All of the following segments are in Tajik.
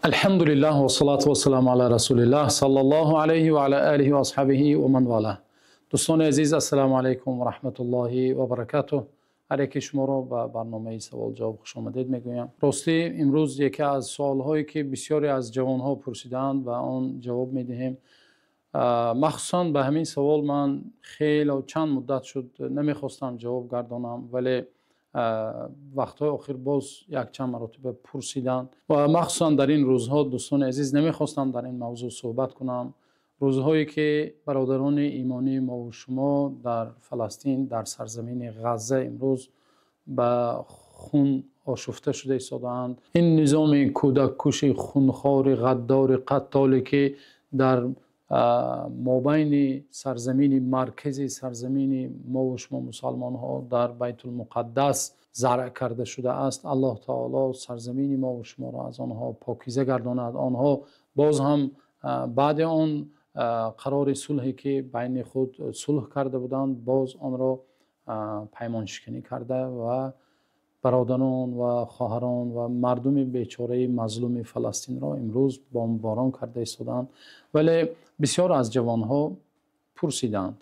Алҳамдулиллаҳ вассалату вассаламу ала расулиллаҳ саллаллоҳу алайҳи ва ала олиҳи ва асҳобиҳи ва ман валаҳ. Дӯстони азиз, ассалому алайкум ва раҳматуллоҳи ва баракатуҳ. Ҳар яки шуморо ба барномаи савол-ҷавоб хуш омадед мегӯям. Ростӣ имрӯз яке аз саволҳое ки бисёре аз ҷавонҳо пурсидаанд ба он ҷавоб медиҳем. Махсусан ба ҳамин савол ман хеле чанд муддат шуд намехостам ҷавоб гардонам, вале вақтҳои охир боз якчанд маротиба пурсиданд ва махсусан дар ин рӯзҳо, дӯстони азиз, намехостам дар ин мавзӯъ суҳбат кунам. Рӯзҳое ки бародарони имонии мо ва шумо дар Фаластин, дар сарзамини Ғазза имрӯз ба хун ошуфта шуда истодаанд. Ин низоми кӯдаккуш, хунхор, ғаддор, қаттоле ки дар мобайни сарзамини марказии сарзамини мо ва шумо мусулмонҳо дар Байтулмуқаддас заръ карда шудааст. Аллоҳ таъоло сарзамини мо ва шуморо аз онҳо покиза гардонад. Онҳо боз ҳам баъд он қарори сулҳе ки байни худ сулҳ карда буданд, боз онро паймоншиканӣ карда ва бародарон ва хоҳарон ва мардуми бечораи мазлуми Фаластинро имрӯз бомборон карда истодаанд. Вале бисёр аз ҷавонҳо пурсиданд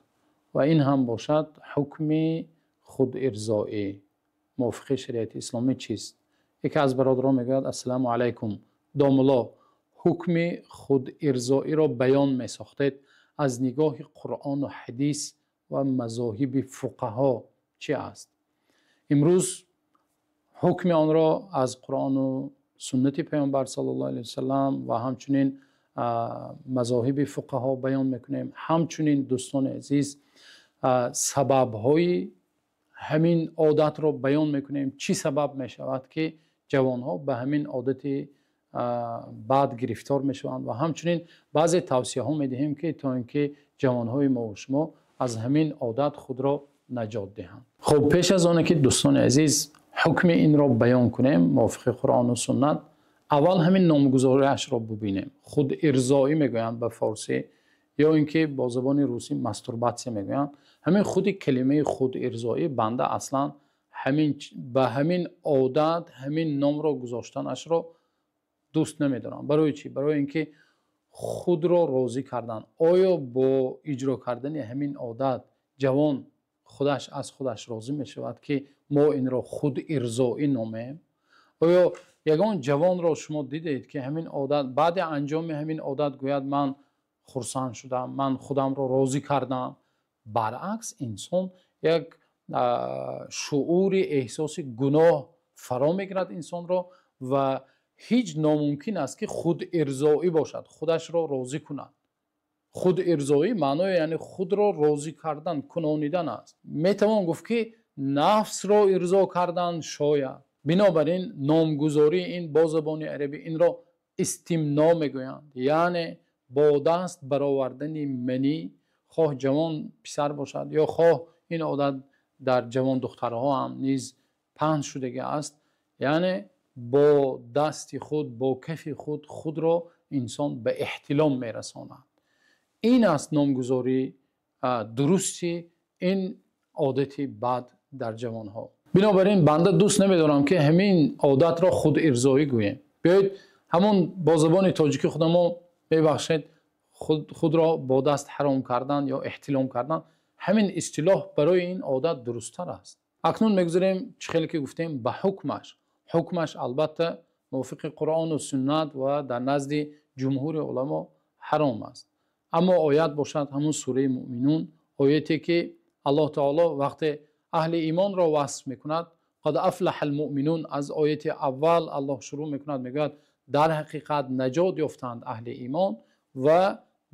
ва ин ҳам бошад ҳукми хударзоӣ мувофиқи шариати исломӣ чист? Яке аз бародарон мегӯяд: Ассалому алайкум, домулло, ҳукми хударзоиро баён месохтед аз нигоҳи Қуръон ва ҳадис ва мазоҳиби фуқаҳо чӣ аст? Имрӯз ҳукми онро аз Қуръон ва суннати Паёмбар саллаллоҳу алайҳи васаллам ва ҳамчунин мазоҳиби фуқаҳо баён мекунем. Ҳамчунин дӯстони азиз, сабабҳои ҳамин одатро баён мекунем. Чӣ сабаб мешавад ки ҷавонҳо ба ҳамин одати бад гирифтор мешаванд ва ҳамчунин баъзе тавсияҳо медиҳем ки то инки ҷавонҳои мо ва шумо аз ҳамин одат худро наҷот диҳанд. Хуб, пеш аз он ки дӯстони азиз ҳукми инро баён кунем мувофиқи Қуръон ва суннат, аввал ҳамин номгузориашро бубинем. Хударзоӣ мегӯянд ба форсӣ ё инки бо забони русӣ мастурбатсия мегӯянд. Ҳамин худи калимаи хударзоӣ банда аслан ҳамин ба ҳамин одат ҳамин номро гузоштанашро дӯст намедорам. Барои чӣ? Барои инки худро розӣ кардан. Оё бо иҷро кардани ҳамин одат ҷавон худаш аз худаш розӣ мешавад ки мо инро хударзоӣ номем? Оё ягон ҷавонро шумо дидаед ки ҳамин одат баъд анҷоми ҳамин одат гӯяд ман хурсанд шудам, ман худамро розӣ кардам? Баръакс, инсон як шуури эҳсоси гуноҳ фаро мегирад инсонро ва ҳеҷ номумкин аст ки хударзоӣ бошад, худашро розӣ кунад. Хударзоӣ маънои яъне худро розӣ кардан, кунонидан аст. Метавон гуфт ки нафсро ирзо кардан шояд. Бинобар ин номгузории ин бо забони арабӣ инро истимно мегӯянд, яъне бо даст баровардани манӣ, хоҳ ҷавон писар бошад ё хоҳ ин одат дар ҷавон духтарҳо ҳам низ паҳн шудагӣ аст, яъне бо дасти худ, бо кафи худ худро инсон ба эҳтилом мерасонад. Ин аст номгузории дурусти ин одати бад дар ҷавонҳо. Бинобар ин банда дӯст намедорам ки ҳамин одатро хударзоӣ гӯем. Биёед ҳамон бо забони тоҷикӣ худамо, бибахшед, худро бо даст ҳаром кардан ё эҳтилом кардан, ҳамин истилоҳ барои ин одат дурусттар аст. Акнун мегузарем, чӣ хеле ки гуфтем, ба ҳукмаш. Ҳукмаш албатта мувофиқи Қуръон ва суннат ва дар назди ҷумҳури уламо ҳаром аст. Аммо оят бошад ҳамон сураи Муъминун, ояте ки Аллоҳ таъоло вақте аҳли имонро васф мекунад, қад афлаҳал муъминун, аз ояти аввал Аллоҳ шурӯъ мекунад, мегӯяд дар ҳақиқат наҷот ёфтанд аҳли имон, ва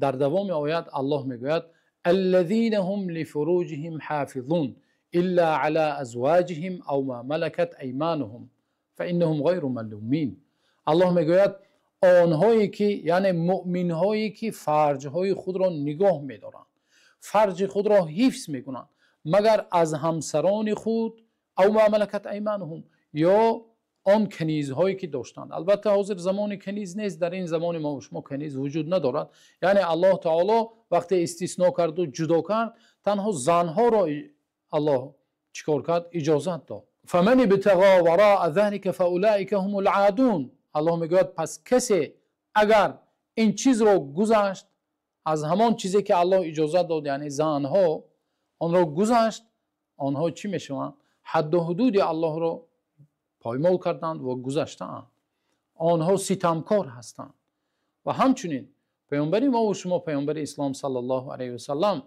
дар давоми оят Аллоҳ мегӯяд аллазина ҳум лифуруҷиҳим ҳофизун илла ала азвоҷиҳим ав ма малакат аймануҳум фаиннаҳум ғайру малумин. Аллоҳ мегӯяд онҳое ки, яъне муъминҳое ки фарҷҳои худро нигоҳ медоранд, фарҷи худро ҳифз мекунанд, магар аз ҳамсарони худ, ав ма малакат аймануҳум, ё он канизҳое ки доштанд. Албатта ҳозир замони каниз нест, дар ин замони мо ва шумо каниз вуҷуд надорад. Яъне Аллоҳ таъоло вақте истисно кард ва ҷудо кард, танҳо занҳоро Аллоҳ чикор кард? Иҷозат дод. فمن ابتغى وراء ذلك فأولئك هم العادون. Аллоҳ мегӯяд пас касе агар ин чизро гузашт, аз ҳамон чизе ки Аллоҳ иҷозат дод, яъне занҳо онро гузашт, онҳо чӣ мешаванд? Ҳадду ҳудуди Аллоҳро поймол карданд ва гузаштаанд. Онҳо ситамкор ҳастанд. Ва ҳамчунин паёмбари мо ва шумо, паёмбари ислом саллаллоҳу алайҳи васаллам,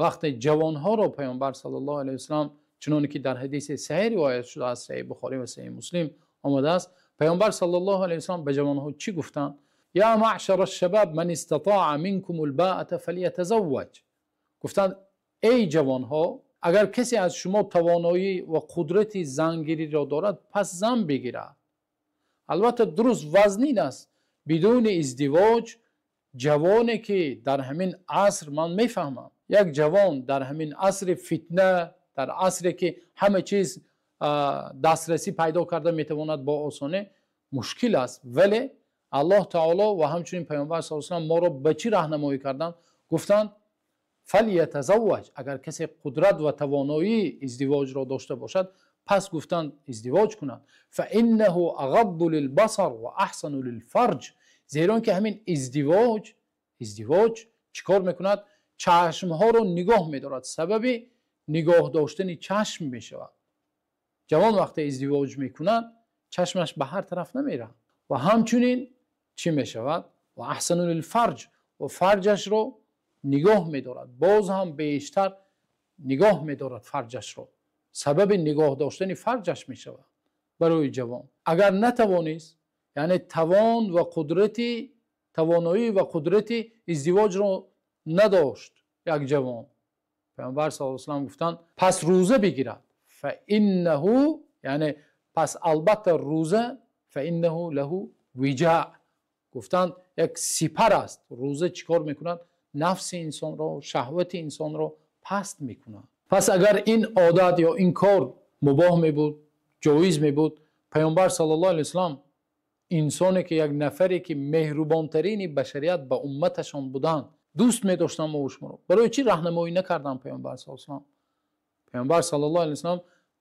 вақте ҷавонҳоро паёмбар саллаллоҳу алайҳи васаллам, чуноне ки дар ҳадиси саҳеҳ ривоят шудааст, саҳеҳи Бухорӣ ва саҳеҳи Муслим омадааст, паёмбар саллаллоҳу алайҳи васаллам ба ҷавонҳо чӣ гуфтанд? يا معشر الشباب من استطاع منكم الباءة فليتزوج. گفتند ای جوانها، اگر کسی از شما توانایی و قدرت زنگیری را دارد پس زن بگیرد. البته درست وزنین است، بدون ازدواج جوانی که در همین عصر، من میفهمم یک جوان در همین عصر فتنه، در عصری که همه چیز دسترسی پیدا کرده میتواند با آسانی، مشکل است. ولی الله تعالی و همچنین پیامبر صلی الله علیه و سلم ما را به چی راهنمایی کردند؟ گفتند فلیتزوج، اگر کسی قدرت و توانایی ازدواج را داشته باشد پس گفتند ازدواج کند. فانه اغض للبصر و احسن للفرج، زیرا که همین ازدواج چیکار میکند؟ چشمها رو نگاه میدارد، سبب نگاه داشتن چشم میشود. جوان وقتی ازدواج میکند چشمش به هر طرف نمیره و همچنین چی میشود؟ و احسن للفرج، و فرجش رو نگاه میدارد، باز هم بیشتر نگاه میدارد فرجش رو، سبب نگاه داشتن فرجش میشود برای جوان. اگر نتوانست، یعنی توان و قدرتی، توانایی و قدرت ازدواج رو نداشت یک جوان، پیامبر صلی الله علیه و سلم گفتند پس روزه بگیرد. فانه، یعنی پس البته روزه، فانه له وجاء، گفتند یک سپر است. روزه چیکار میکند؟ نفس انسان را، شهوت انسان را پست میکند. پس اگر این عادت یا این کار مباح می بود، جایز می بود، پیامبر صلی الله علیه و سلم انسانی که یک نفری که مهربانترین بشریت به امتشان بودند، دوست می داشتن ما و شما رو، برای چی راهنمایی نکردن پیامبر صلی الله علیه و سلم؟ پیامبر صلی الله علیه و سلم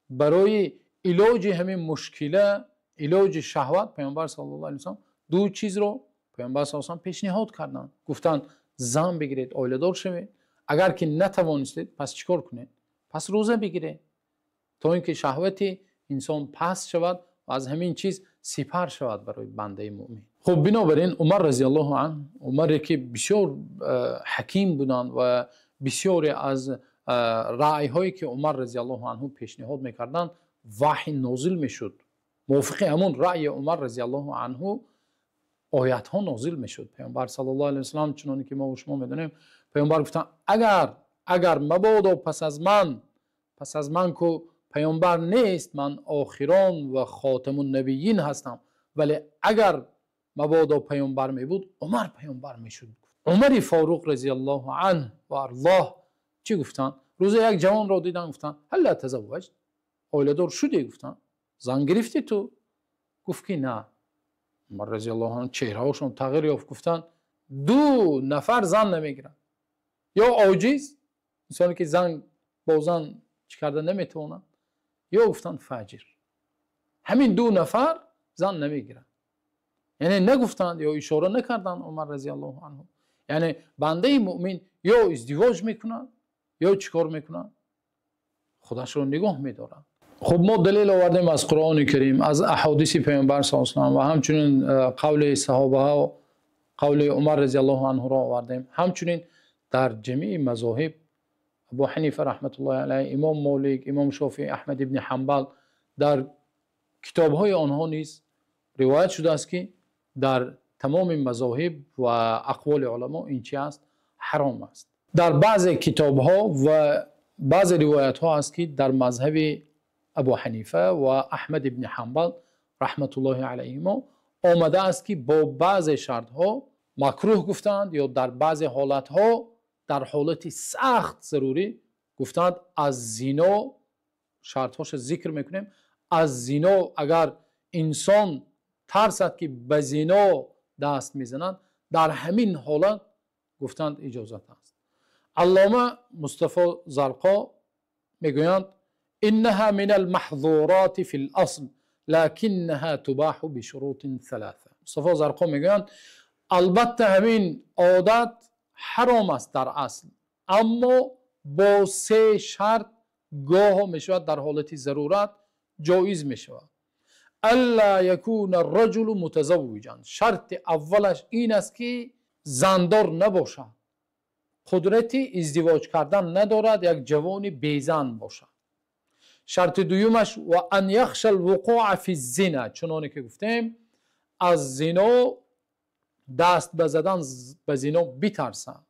برای علاج همین مشکله، علاج شهوت، پیامبر صلی الله علیه و سلم دو چیز رو پیامبر صلی الله علیه و سلم پیشنهاد کردند. گفتند زن بگیرید، عائله دار شوید، اگر که نتوانستید پس چیکار کنید؟ پس روزه بگیرید تا اینکه شهوت انسان پس شود و از همین چیز سپر شود برای بنده مؤمن. خب بنابراین عمر رضی الله عنه، عمر که بسیار حکیم بودند و بسیاری از رأی هایی که عمر رضی الله عنه پیشنهاد میکردند وحی نازل میشد، موافق همون رأی عمر رضی الله عنه آیت ها نازل میشد. پیامبر صلی الله علیه و سلم چنانی که ما و شما میدونیم، پیامبر گفتند اگر مبادا پس از من که پیامبر نیست، من آخران و خاتم النبیین هستم، ولی اگر مبادا پیامبر می بود عمر پیامبر میشد. عمر فاروق رضی الله عنه و ارضاه چی گفتن؟ روز یک جوان را دیدن، گفتن هلا تزوجت، عائله دار شدی؟ گفتن زن گرفتی تو؟ گفت که نه. عمر رضی الله عنه چهره‌هاشون تغییر یافت، گفتن دو نفر زن نمیگیرن، یا عاجز، انسانی که زن با زن چی کرده نمیتونه، یا گفتن فاجر. همین دو نفر زن نمیگیرن. یعنی نگفتند یا اشاره نکردن عمر رضی الله عنه. یعنی بنده مؤمن یا ازدواج میکنه یا چیکار میکنه؟ خودش رو نگاه میداره. خب ما دلیل آوردیم از قرآن کریم، از احادیث پیامبر صلی الله علیه و و همچنین قول صحابه ها، قول عمر رضی الله عنه را آوردیم. همچنین در جمیع مذاهب، ابو حنیفه رحمت الله علیه، امام مالک، امام شافعی، احمد ابن حنبل، در کتاب های آنها نیز روایت شده است که در تمام مذاهب و اقوال علما این چی است؟ حرام است. در بعض کتاب ها و بعض روایت ها است که در مذهب ابو حنیفه و احمد ابن حنبل رحمت الله علیهما آمده است که با بعض شرط ها مکروه گفتند یا در بعض حالت ها، در حالت سخت ضروری گفتند از زینا، شرط هاش ذکر میکنیم، از زینا اگر انسان ترسد که به زینا دست میزنند، در همین حالت گفتند اجازت است. علامه مصطفی زرقا میگویند انها من المحظورات في الاصل لكنها تباح بشروط ثلاثه. Мустафо Зарқо мегӯянд, албатта ҳамин одат ҳаром аст дар асл, аммо бо се шарт гоҳо мешавад дар ҳолати зарурат ҷоиз мешавад. Алла якуна ар-раҷулу мутазаввиҷан. Шарти аввалаш ин аст ки зандор набошад, қудрати издивоҷ кардан надорад, як ҷавони безан бошад. Шарти дуюмаш ва ан яхша ал-вуқуъа фи-з-зина, чуноне ки гуфтем аз зино даст ба задан ба зино битарсад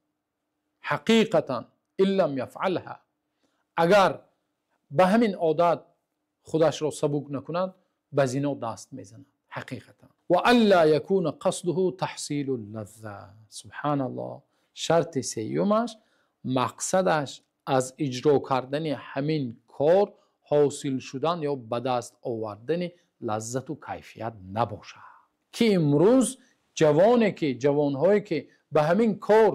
ҳақиқатан ин лам яфъалҳа, агар ба ҳамин одат худашро сабук накунад ба зино даст мезанад ҳақиқатан. Ва алла якуна қасдуҳу таҳсилу лазза. Субҳаналлоҳ. Шарти сеюмаш мақсадаш аз иҷро кардани ҳамин кор ҳосил шудан ё ба даст овардани лаззату кайфият набошад, ки имрӯз ҷавоне ки ҷавонҳое ки ба ҳамин кор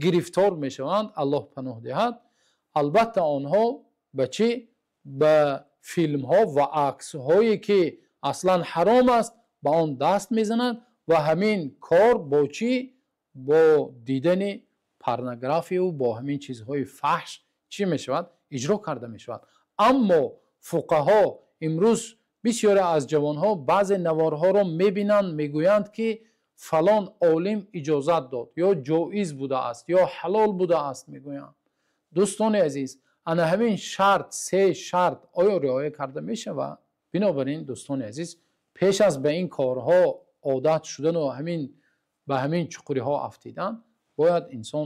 гирифтор мешаванд, Аллоҳ паноҳ диҳад, албатта онҳо ба чӣ? Ба филмҳо ва аксҳое ки аслан ҳаром аст ба он даст мезананд ва ҳамин кор бо чӣ? Бо дидани порнографию бо ҳамин чизҳои фаҳш чӣ мешавад? Иҷро карда мешавад. Аммо фуқаҳо имрӯз бисёре аз ҷавонҳо баъзе наворҳоро мебинанд, мегӯянд ки фалон олим иҷозат дод ё ҷоиз будааст ё ҳалол будааст мегӯянд. Дӯстони азиз, ана ҳамин шарт, се шарт оё риоя карда мешавад? Бинобар ин дӯстони азиз, пеш аз ба ин корҳо одат шудану ҳамин ба ҳамин чуқуриҳо афтидан бояд инсон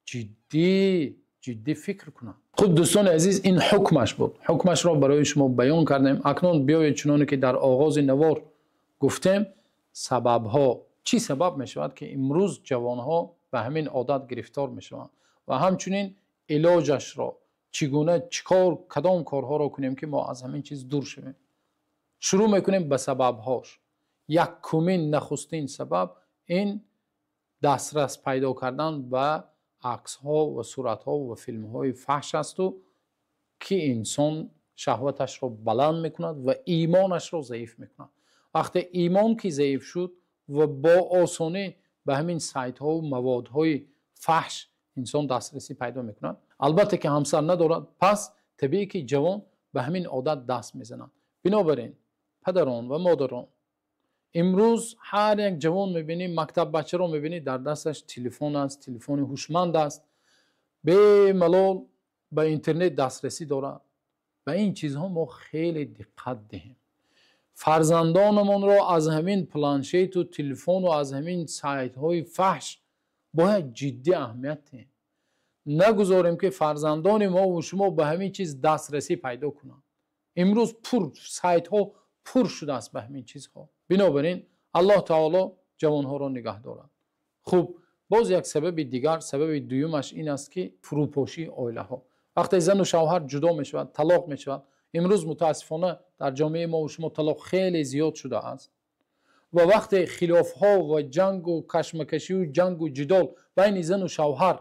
ҷиддӣ ҷиддӣ фикр кунад. Хуб дӯстони азиз, ин ҳукмаш буд. Ҳукмашро барои шумо баён кардем. Акнун биёед чуноне ки дар оғози навор гуфтем, сабабҳо чӣ сабаб мешавад ки имрӯз ҷавонҳо ба ҳамин одат гирифтор мешаванд ва ҳамчунин илоҷашро чӣ гуна, чӣ кор, кадом корҳоро кунем ки мо аз ҳамин чиз дур шавем. Шурӯъ мекунем ба сабабҳош. Якумин нахустин сабаб ин дастрас пайдо кардан ба аксҳо ва суратҳо ва филмҳои фаҳш асту ки инсон шаҳваташро баланд мекунад ва имонашро заиф мекунад. Вақте имон ки заиф шуд ва бо осонӣ ба ҳамин сайтҳо ва маводҳои фаҳш инсон дастрасӣ пайдо мекунад, албатта ки ҳамсар надорад, пас табиӣ ки ҷавон ба ҳамин одат даст мезанад. Бинобар ин падарон ва модарон, имрӯз ҳар як ҷавон мебинӣ, мактаббачаро мебинӣ, дар дасташ телефон аст, телефони ҳушманд аст, бемалол ба интернет дастрасӣ дорад. Ба ин чизҳо мо хеле диққат диҳем. Фарзандонамонро аз ҳамин планшету телефону аз ҳамин сайтҳои фаҳш бояд ҷиддӣ аҳамият диҳем. Нагузорем ки фарзандони мо ва шумо ба ҳамин чиз дастрасӣ пайдо кунанд. Имрӯз пур сайтҳо пур шудааст ба ҳамин чизҳо. Бинобар ин Аллоҳ таоло ҷавонҳоро нигаҳ дорад. Хуб, боз як сабаби дигар, сабаби дуюмаш ин аст ки фурӯпошии оилаҳо. Вақте зану шавҳар ҷудо мешавад, талоқ мешавад, имрӯз мутаассифона дар ҷомеаи мо ва шумо талоқ хеле зиёд шудааст ва вақте хилофҳо ва ҷангу кашмакашию ҷангу ҷидол байни зану шавҳар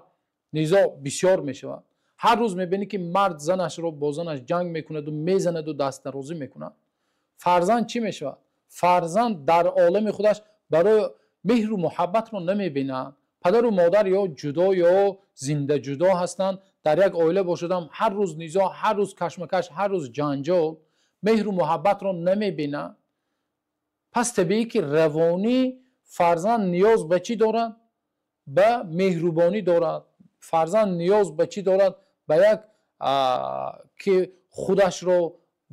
низоъ бисёр мешавад, ҳар рӯз мебинӣ ки мард занашро бо занаш ҷанг мекунаду мезанаду дастдарозӣ мекунад. Фарзанд чӣ мешавад? Фарзанд дар олами худаш барои меҳру муҳаббатро намебинад. Падару модар ё ҷудо ё зинда ҷудо ҳастанд, дар як оила бошадам ҳар рӯз низоъ, ҳар рӯз кашмакаш, ҳар рӯз ҷанҷол, меҳру муҳаббатро намебинад. Пас табиӣ ки равонӣ фарзанд ниёз ба чӣ дорад? Ба меҳрубонӣ дорад. Фарзанд ниёз ба чӣ дорад? Ба як ки худашро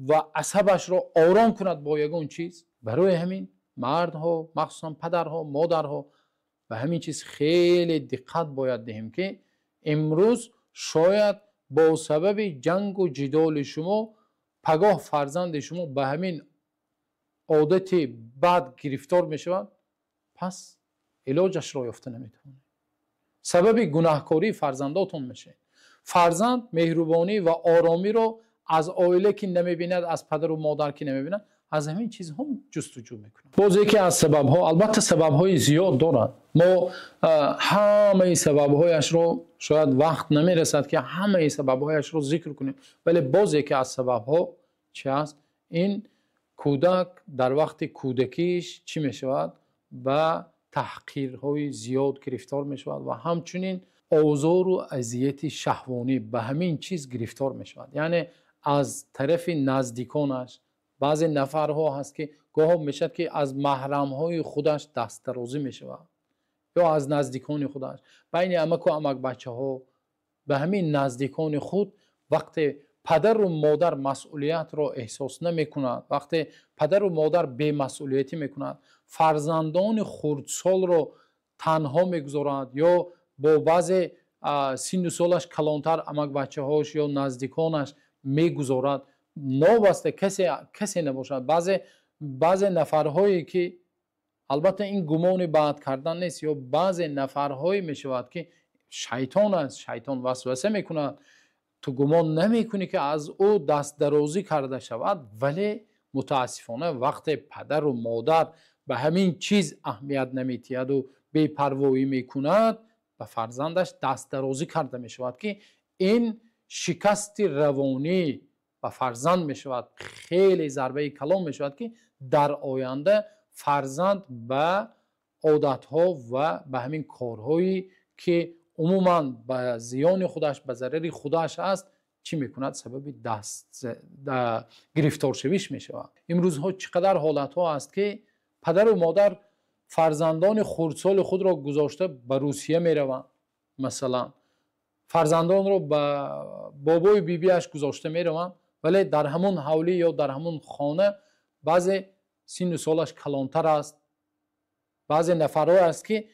ва асабашро ором кунад бо ягон чиз. Барои ҳамин мардҳо, махсусан падарҳо, модарҳо ба ҳамин чиз хеле диққат бояд диҳем ки имрӯз шояд бо сабаби ҷангу ҷидоли шумо пагоҳ фарзанди шумо ба ҳамин одати бад гирифтор мешавад, пас илоҷашро ёфта наметавонед. Сабаби гунаҳкории фарзандотон мешавед. Фарзанд меҳрубонӣ ва оромиро аз оила ки намебинад, аз падару модар ки намебинад, аз ҳамин чизҳо ҷустуҷӯ мекунад. Боз яке аз сабабҳо, албатта сабабҳои зиёд дорад, мо ҳамаи сабабҳояшро шояд вақт намерасад ки ҳамаи сабабҳояшро зикр кунем, вале боз яке аз сабабҳо чи аст? Ин кӯдак дар вақти кӯдакиш чӣ мешавад? ба таҳқирҳои зиёд гирифтор мешавад ва ҳамчунин озор ва азияти шаҳвонӣ ба ҳамин чиз гирифтор мешавад. Яъне аз тарафи наздиконаш баъзе нафарҳо ҳаст, ки гоҳо мешавад, ки аз маҳрамҳои худаш дастдарозӣ мешавад ё аз наздикони худаш, байни амак ва амакбачаҳо, ба ҳамин наздикони худ. Вақте падару модар масъулиятро эҳсос намекунад, вақте падару модар бемасъулиятӣ мекунад, фарзандони хурдсолро танҳо мегузорад ё бо баъзе синну солаш калонтар амакбачаҳош ё наздиконаш мегузорад, новобаста касе набошад. Баъзе нафарҳое ки, албатта, ин гумони бад кардан нест, ё баъзе нафарҳое мешавад, ки шайтон аст, шайтон васваса мекунад, ту гумон намекунӣ, ки аз ӯ дастдарозӣ карда шавад. Вале мутаассифона, вақте падару модар ба ҳамин чиз аҳамият намедиҳаду бепарвоӣ мекунад, ба фарзандаш дастдарозӣ карда мешавад, ки ин шикасти равонӣ ба фарзанд мешавад, хеле зарбаи калон мешавад, ки дар оянда фарзанд ба одатҳо ва ба ҳамин корҳое, ки умуман ба зиёни худаш, ба зарари худаш аст, чӣ мекунад? Сабаби даст гирифторшавиш мешавад. Имрӯзҳо чӣ қадар ҳолатҳо аст, ки падару модар фарзандони хурдсоли худро гузошта ба Русия мераванд, масалан, фарзандонро ба бобою бибиаш гузошта мераванд, вале дар ҳамон ҳавлӣ ё дар ҳамон хона баъзе синну солаш калонтар аст, баъзе нафарҳое аст, ки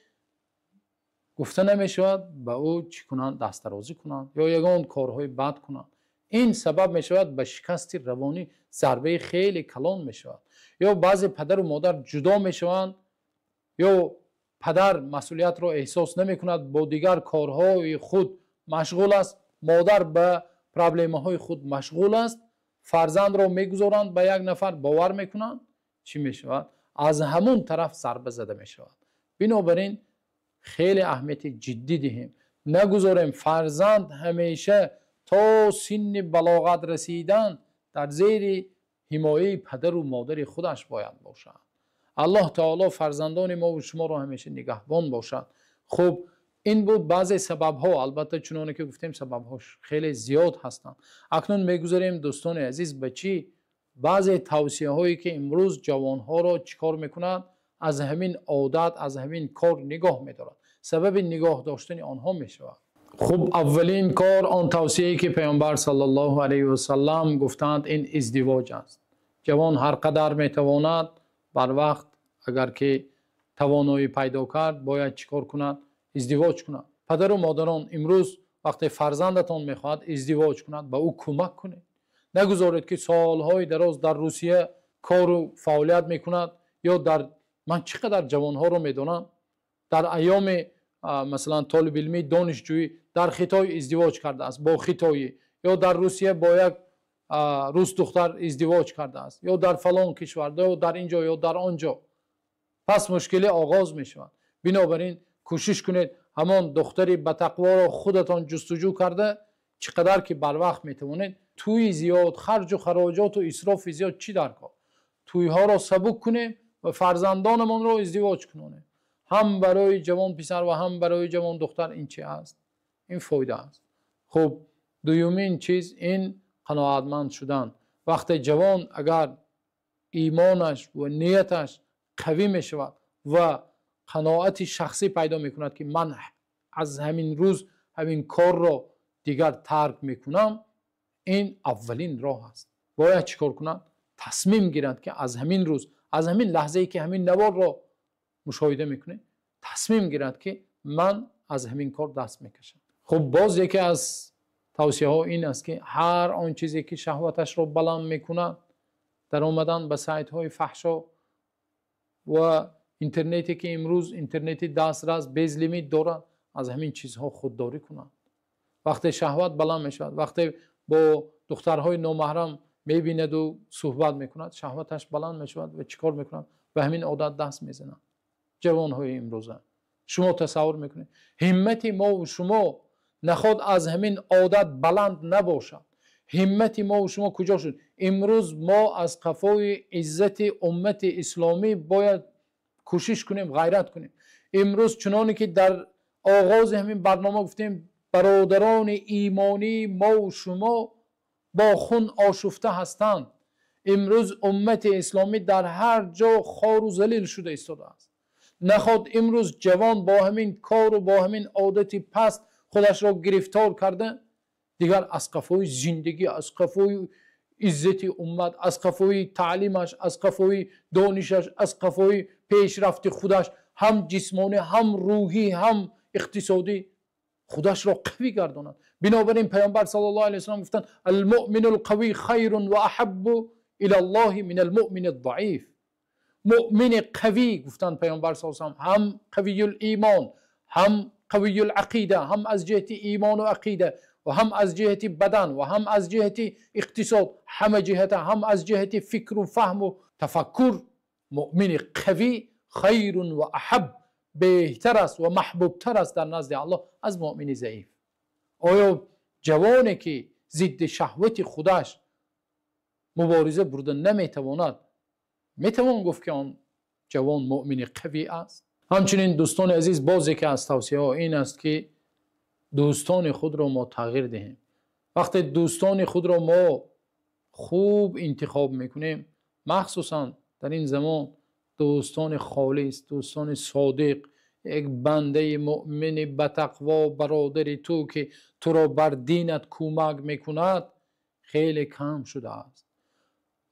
гуфта намешавад, ба ӯ чӣ кунанд? Дастдарозӣ кунанд ё ягон корҳои бад кунанд. Ин сабаб мешавад ба шикасти равонӣ, зарбаи хеле калон мешавад. Ё баъзе падару модар ҷудо мешаванд, ё падар масъулиятро эҳсос намекунад, бо дигар корҳои худ машғул аст, модар ба проблемаҳои худ машғул аст, фарзандро мегузоранд ба як нафар, бовар мекунанд, чӣ мешавад? Аз ҳамон тараф зарба зада мешавад. Бинобар ин хеле аҳамияти ҷиддӣ диҳем, нагузорем фарзанд ҳамеша то синни балоғат расидан дар зери ҳимояи падару модари худаш бояд бошад. Аллоҳ таоло фарзандони мо ва шуморо ҳамеша нигаҳбон бошад. Хуб, ин буд баъзе сабабҳо. Албатта, чуноне ки гуфтем, сабабҳо хеле зиёд ҳастанд. Акнун мегузарем, дӯстони азиз, ба чӣ? Баъзе тавсияҳое, ки имрӯз ҷавонҳоро чӣ кор мекунад? Аз ҳамин одат, аз ҳамин кор нигоҳ медорад, сабаби нигоҳ доштани онҳо мешавад. Хуб, аввалин кор, он тавсияе ки Паёмбар саллаллоҳу алайҳи васаллам гуфтанд, ин издивоҷ аст. Ҷавон ҳар қадар метавонад барвақт, агар ки тавоноӣ пайдо кард, бояд чӣ кор кунад? Издивоҷ кунад. Падару модарон, имрӯз вақте фарзандатон мехоҳад издивоҷ кунад, ба ӯ кӯмак кунед. Нагузоред, ки солҳои дароз дар Русия кору фаъолият мекунад ё дар, ман чӣ қадар ҷавонҳоро медонам, дар айёми, масалан, толибилмӣ, донишҷӯӣ дар Хитой издивоҷ кардааст бо хитоӣ ё дар Русия бо як рус духтар издивоҷ кардааст, ё дар фалон кишвар, ё дар ин ҷо, ё дар он ҷо. Пас мушкилӣ оғоз мешавад. Бинобар ин кӯшиш кунед, ҳамон духтари батақворо худатон ҷустуҷӯ карда, чӣ қадар ки барвақт метавонед. Тӯи зиёд, харҷу хароҷоту исрофи зиёд чӣ дар кор? Тӯйҳоро сабук кунем ва фарзандонамонро издивоҷ кунонем. Ҳам барои ҷавон писар ва ҳам барои ҷавон духтар ин чи аст? Ин фоида аст. Хуб, дуюмин чиз ин қаноатманд шудан. Вақте ҷавон агар имонаш ва нияташ қавӣ мешавад ва қаноати шахсӣ пайдо мекунад, ки ман аз ҳамин рӯз ҳамин корро дигар тарк мекунам, ин аввалин роҳ аст. Бояд чӣ кор кунад? Тасмим гирад, ки аз ҳамин рӯз, аз ҳамин лаҳзае ки ҳамин наворро мушоҳида мекунед, тасмим гирад, ки ман аз ҳамин кор даст мекашам. Хуб, боз яке аз тавсияҳо ин аст, ки ҳар он чизе ки шаҳваташро баланд мекунад, даромадан ба сайтҳои фаҳшо ва интернете, ки имрӯз интернети дастрас безлимит дорад, аз ҳамин чизҳо худдорӣ кунад. Вақте шаҳват баланд мешавад, вақте бо духтарҳои номаҳрам мебинаду суҳбат мекунад, шаҳваташ баланд мешавад ва чӣ кор мекунад? Ба ҳамин одат даст мезанад. Ҷавонҳои имрӯза, шумо тасаввур мекунед, ҳиммати мову шумо наход аз ҳамин одат баланд набошад, ҳиммати мову шумо куҷо шуд? Имрӯз мо аз қафои иззати уммати исломӣ бояд Кӯшиш кунем, ғайрат кунем. Имрӯз чуноне ки дар оғози ҳамин барнома гуфтем, бародарони имонии мо ва шумо бо хун ошуфта ҳастанд. Имрӯз уммати исломӣ дар ҳар ҷо хору залил шуда истодааст. Наход имрӯз ҷавон бо ҳамин кору бо ҳамин одати паст худашро гирифтор карда, дигар аз қафои зиндагӣ, аз қафои иззати уммат, аз қафои таълимаш, аз қафои донишаш, аз қафои пешрафти худаш, ҳам ҷисмонӣ, ҳам рӯҳӣ, ҳам иқтисодӣ худашро қавӣ гардонад. Бинобар ин Паёмбар саллаллоҳу алайҳи васаллам гуфтанд: المؤمن القوي خير وأحب إلى الله من المؤمن الضعيف. Мӯмини қавӣ, гуфтанд Паёмбар саллаллоҳу алайҳи васаллам, ҳам قوي الإيمان, ҳам قوي العقيدة, ҳам аз ҷиҳати имону ақида ва ҳам аз ҷиҳати бадан ва ҳам аз ҷиҳати иқтисод, ҳама ҷиҳата, ҳам аз ҷиҳати фикру фаҳму тафаккур, мӯмини қавӣ خير وأحب, беҳтар аст ва маҳбубтар аст дар назди Аллоҳ аз мӯмини заиф. Оё ҷавоне ки зидди шаҳвати худаш мубориза бурда наметавонад, метавон гуфт ки он ҷавон мӯмини қавӣ аст? Ҳамчунин, дӯстони азиз, боз яке аз тавсияҳо ин аст ки дӯстони худро мо тағйир диҳем. Вақте дӯстони худро мо хуб интихоб мекунем, махсусан дар ин замон дӯстони холис, дӯстони содиқ, як бандаи мӯмини ба тақво, бародари ту ки туро бар динат кӯмак мекунад, хеле кам шудааст.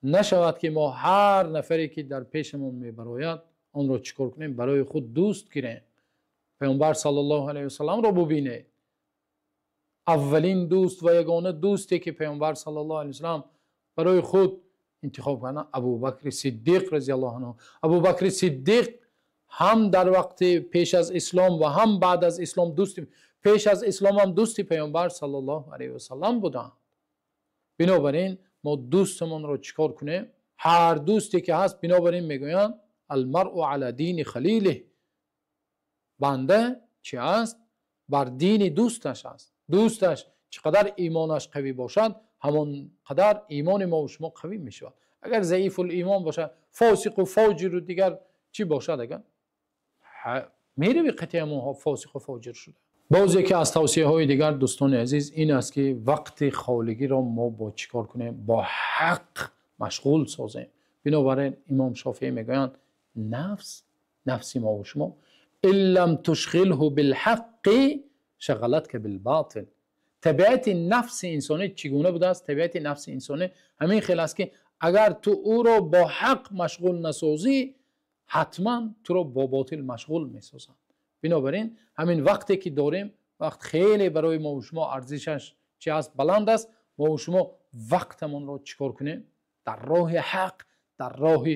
Нашавад ки мо ҳар нафаре ки дар пешамон мебарояд, онро чӣ кор кунем? Барои худ дӯст гирем. Паёмбар саллаллоҳу алайҳи васалламро бубинед. Аввалин дӯст ва ягона дӯсте ки Паёмбар саллаллоҳу алайҳи васаллам барои худ интихоб карданд, Абубакри Сиддиқ разияллоҳу анҳу. Абубакри Сиддиқ ҳам дар вақти пеш аз ислом ва ҳам баъд аз ислом дӯсти, пеш аз ислом ҳам дӯсти Паёмбар саллаллоҳу алайҳи васаллам буданд. Бинобар ин мо дӯстамонро чӣ кор кунем? Ҳар дӯсте ки ҳаст, бинобар ин мегӯянд: المرء على دين خليله. Банда чӣ аст? Бар дини дӯсташ аст. Дӯсташ чӣ қадар имонаш қавӣ бошад, ҳамон қадар имони мо ва шумо қавӣ мешавад. Агар заифул имон бошад, фосиқу фоҷиру дигар чӣ бошад, агар мерави қатъи ҳамонҳо фосиқу фоҷир шуда. Боз яке аз тавсияҳои дигар, дӯстони азиз, ин аст ки вақти холигиро мо бо чӣ кор кунем? Бо ҳақ машғул созем. Бинобар ин имом Шофеӣ мегӯянд: нафс, нафси мо ва шумо, إن لم تشغله بالحق شغلتك بالباطل. Табиати нафси инсонӣ чӣ гуна будааст? Табиати нафси инсонӣ ҳамин хел аст ки агар ту ӯро бо ҳақ машғул насозӣ, ҳатман туро бо ботил машғул месозад. Бинобар ин ҳамин вақте ки дорем, вақт хеле барои мо ва шумо арзишаш чи аст? Баланд аст. Мо ва шумо вақтамонро чӣ кор кунем? Дар роҳи ҳақ, дар роҳи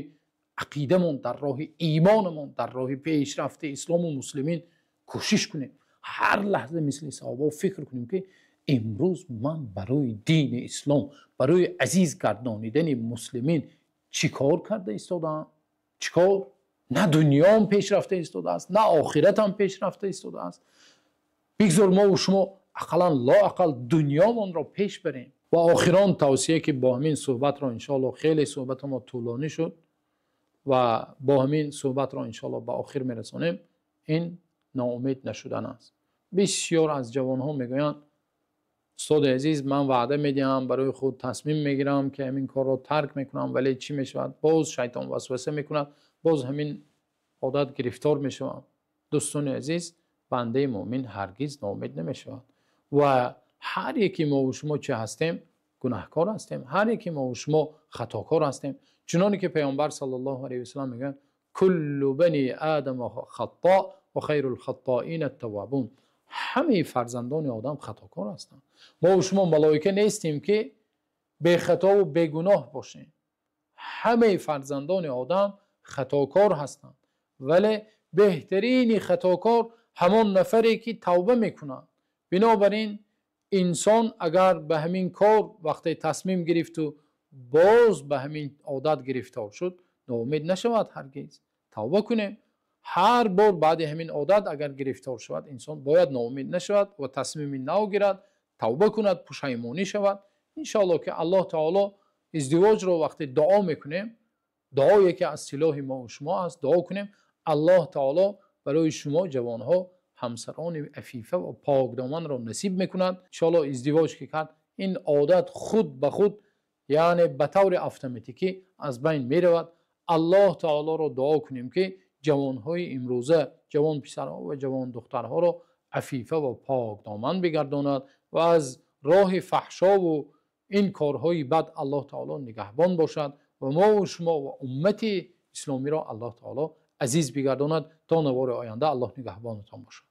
ақидамон, дар роҳи имонамон, дар роҳи пешрафти ислому муслимин кӯшиш кунем. Ҳар лаҳза мисли саҳобао фикр кунем ки имрӯз ман барои дини ислом, барои азиз гардонидани муслимин чӣ кор карда истодаам? Чӣ кор? На дунёам пешрафта истодааст, на охиратам пешрафта истодааст. Бигзор мо ва шумо ақаллан, лоақал дунёмонро пеш барем. Ва охирон тавсия ки бо ҳамин суҳбатро иншоалло, хеле суҳбати мо тӯлонӣ шуд ва бо ҳамин суҳбатро иншоалло ба охир мерасонем, ин ноумед нашудан аст. Бисёр аз ҷавонҳо мегӯянд: «Устоди азиз, ман ваъда медиҳам, барои худ тасмим мегирам ки ҳамин корро тарк мекунам, вале чӣ мешавад? Боз шайтон васваса мекунад, боз ҳамин одат гирифтор мешавам». Дӯстони азиз, бандаи мӯмин ҳаргиз ноумед намешавад. Ва ҳар яке мо ва шумо чӣ ҳастем? Гунаҳкор ҳастем. Ҳар яке мо ва шумо хатокор ҳастем. Чуноне ки Паёмбар саллаллоҳу алайҳи васаллам мегӯянд: كل بني آدم خطاء وخير الخطائين التوابون. Ҳамаи фарзандони одам хатокор ҳастанд. Мо ва шумо малоика нестем ки бехатову бегуноҳ бошем. Ҳамаи фарзандони одам хатокор ҳастанд, вале беҳтарини хатокор ҳамон нафаре ки тавба мекунад. Бинобар ин инсон агар ба ҳамин кор вақте тасмим гирифту боз ба ҳамин одат гирифтор шуд, ноумед нашавад ҳаргиз. Тавба кунем. Ҳар бор баъди ҳамин одат агар гирифтор шавад, инсон бояд ноумед нашавад ва тасмими нав гирад, тавба кунад, пушаймонӣ шавад. Иншоалло ки Аллоҳ таоло издивоҷро вақте дуо мекунем, дуо яке аз силоҳи мо шумо аст, дуо кунем. Аллоҳ таоло барои шумо ҷавонҳо ҳамсарони афифа ва покдоманро насиб мекунад. Иншоаллоҳ, издивоҷ ки кард, ин одат худ ба худ, яъне ба таври автоматикӣ аз байн меравад. Аллоҳ таолоро дуо кунем, ки ҷавонҳои имрӯза, ҷавон писарҳо ва ҷавон духтарҳоро афифа ва покдоман бигардонад ва аз роҳи фаҳшову ин корҳои бад Аллоҳ таоло нигаҳбон бошад ва мо ва шумо ва уммати исломиро Аллоҳ таоло азиз бигардонад. То навори оянда Аллоҳ нигаҳбонатон бошад.